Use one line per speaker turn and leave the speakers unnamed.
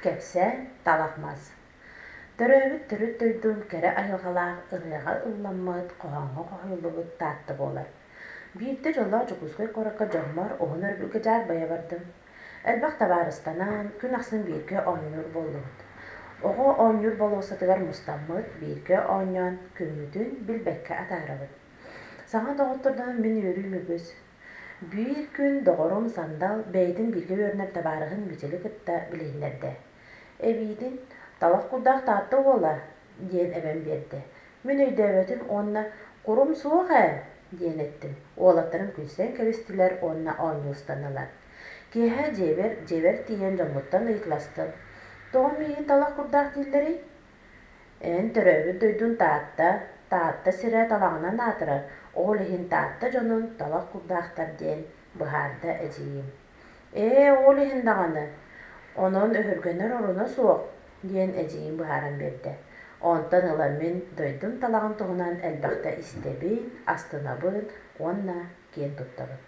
Кэпсээн талах мас. Төрөөбүт төрүт дойдум кэрэ айылҕалаах ырыаҕа ылламмыт, хоһооҥҥо хоһуйуллубут Таатта буолар. Биирдэ дьоллоох Дьокуускай куоракка дьоммор уһун өрөбүлгэ дьаарбайа бардым. Элбэх табаарыстанан, күн ахсын бииргэ оонньуур буоллубут. Оҕо оонньуур болуоссатыгар мустаммыт, бииргэ оонньоон күммүтүн билбэккэ атаарабыт. Саҥа доҕоттордонон мин үөрүүм үгүс. Биир күн доҕорум Сандал бэйэтин бииргэ үөрэнэр табаарыһын Мичили кытта билиһиннэрдэ. Эбиитин «Талах курдаах Таатта уола» диэн эбэн биэрдэ. Мин өйдөөбөтүм уонна «Курум суох ээ» диэн эттим. Уолаттарым күлсэн кэбистилэр уонна оонньуу ыстаннылар. Киэһэ дьиэбэр, дьиэбэр тиийэн дьоммуттан ыйыталастым: «Тоҕо миигин талах курдаах дииллэрий?» Эн төрөөбүт дойдуҥ Таатта, Таатта сирэ талаҕынан аатырар, ол иһин Таатта дьонун талах курдаахтар диэн быһаарда эдьиийим. Ээ, ол иһин даҕаны, онон өһүргэнэр оруна суох, диэн эдьиийим быһааран биэрдэ. Онтон ыла мин дойдум талаҕын туһунан элбэхтэ истэбин, астынабын уонна киэн туттабын.